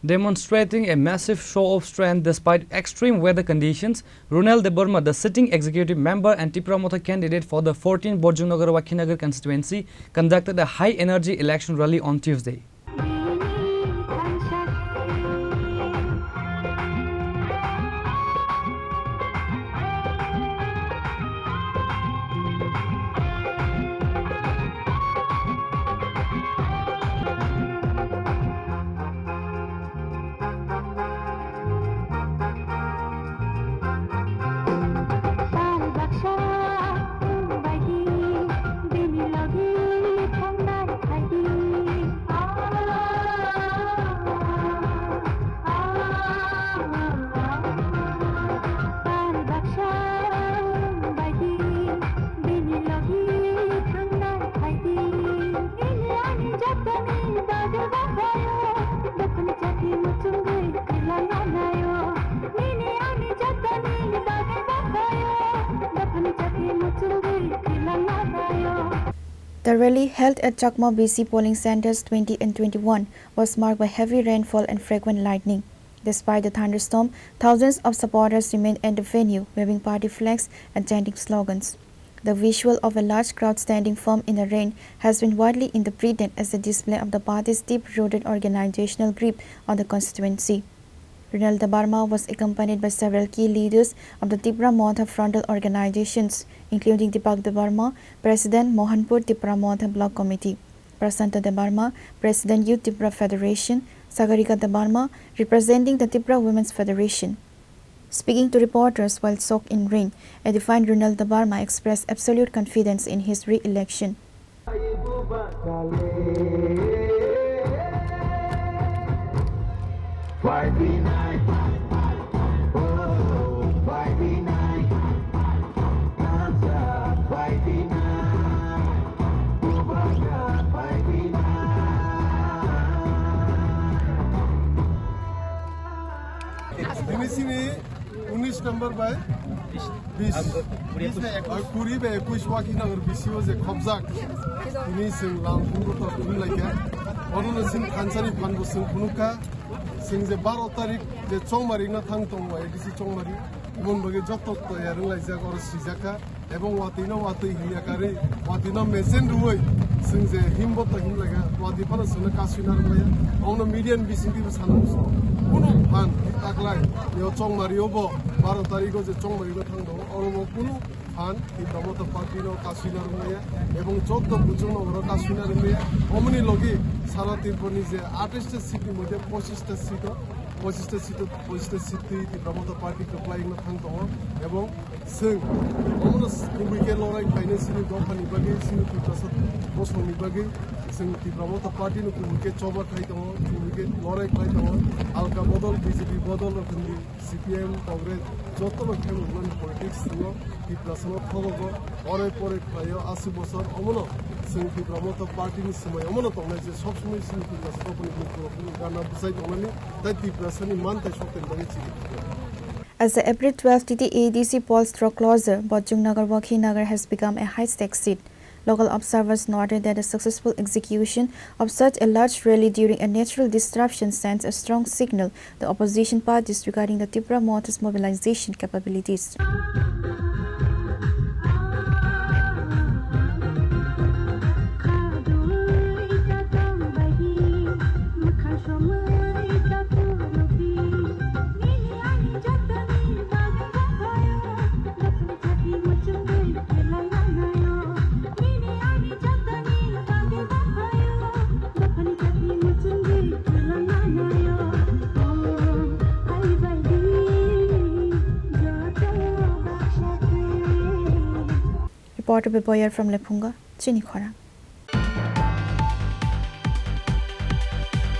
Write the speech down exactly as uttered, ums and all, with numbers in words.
Demonstrating a massive show of strength despite extreme weather conditions, Runel Debbarma, the sitting executive member and Tipra Motha candidate for the fourteen Borjungnagar Wakhinagar constituency, conducted a high-energy election rally on Tuesday. The rally, held at Chakma B C polling centers twenty and twenty-one, was marked by heavy rainfall and frequent lightning. Despite the thunderstorm, thousands of supporters remained at the venue, waving party flags and chanting slogans. The visual of a large crowd standing firm in the rain has been widely interpreted as a display of the party's deep-rooted organizational grip on the constituency. Runel Debbarma was accompanied by several key leaders of the Tipra Motha frontal organizations, including Deepak Debbarma, President, Mohanpur Tipra Motha Block Committee, Prashanta Debbarma, President, Youth Tipra Federation, Sagarika Debbarma, representing the Tipra Women's Federation. Speaking to reporters while soaked in rain, a defiant Runel Debbarma expressed absolute confidence in his re-election. Tini sini unis number bai bis, bis bai ekush, kuri bai ekush Wakhinagar B C o je khobjak. Tini sing lam phungo to phun laikha. Ono no sing thansani phan bo sing phunukha. Sing je baro tarik je chongmari no thang tongo, A D C chongmari. Mon bagi joto to yarung laijak, oro sijakha. Ebong watwi no watwi hinya kari, watwi no mesen ruwi, sing je himbo to him laga, watwi phano sing no kasui na rwmaya. Ong no media ni bising twi sana muso. Kunu phan taklai, yo chongmari obo, baro tarikh o je chongmari o thang do, oro bo kunu phan Tipra Motha party no kasui na rwmaya. Ebong joto buchung no oro kasui na rwmaya. Omoni logi sara Tripura ni je atais ta seat ni moddhe pochis ta seat o, pochis ta seat o, pochis ta seat twi Tipra Motha party kwplai wngna thang tongo. Ebong Chwng omono kubui khe lorai khlainai chini dophani bagwi, chini Tiprasa bosongni bagwi. Chwng Tipra Motha Party no kubui khe choba khai tongo, kubui khe lorai khlai tongo. Alka bodol, B J P bodol rok hinwi C P I M, Congress jotono khe mwnani politics tongo. Tiprasano thogogo, orai porai khlaio aswk bosor. Omono chwng Tipra Motha Party ni swmai omono tongnai je sob somoi chini Tiprasa dophani mukhukrok gana bwsai tongnani, tai Tiprasani manthai sokthani bagwi chini. As the April twelve T T A D C polls draw closer, Bojong Nagar Wakhi Nagar has become a high-stakes seat. Local observers noted that the successful execution of such a large rally during a natural disruption sends a strong signal to opposition parties regarding the Tipra Motha's mobilization capabilities. Reporter Beboyar from Lephunga, Chini Khorang.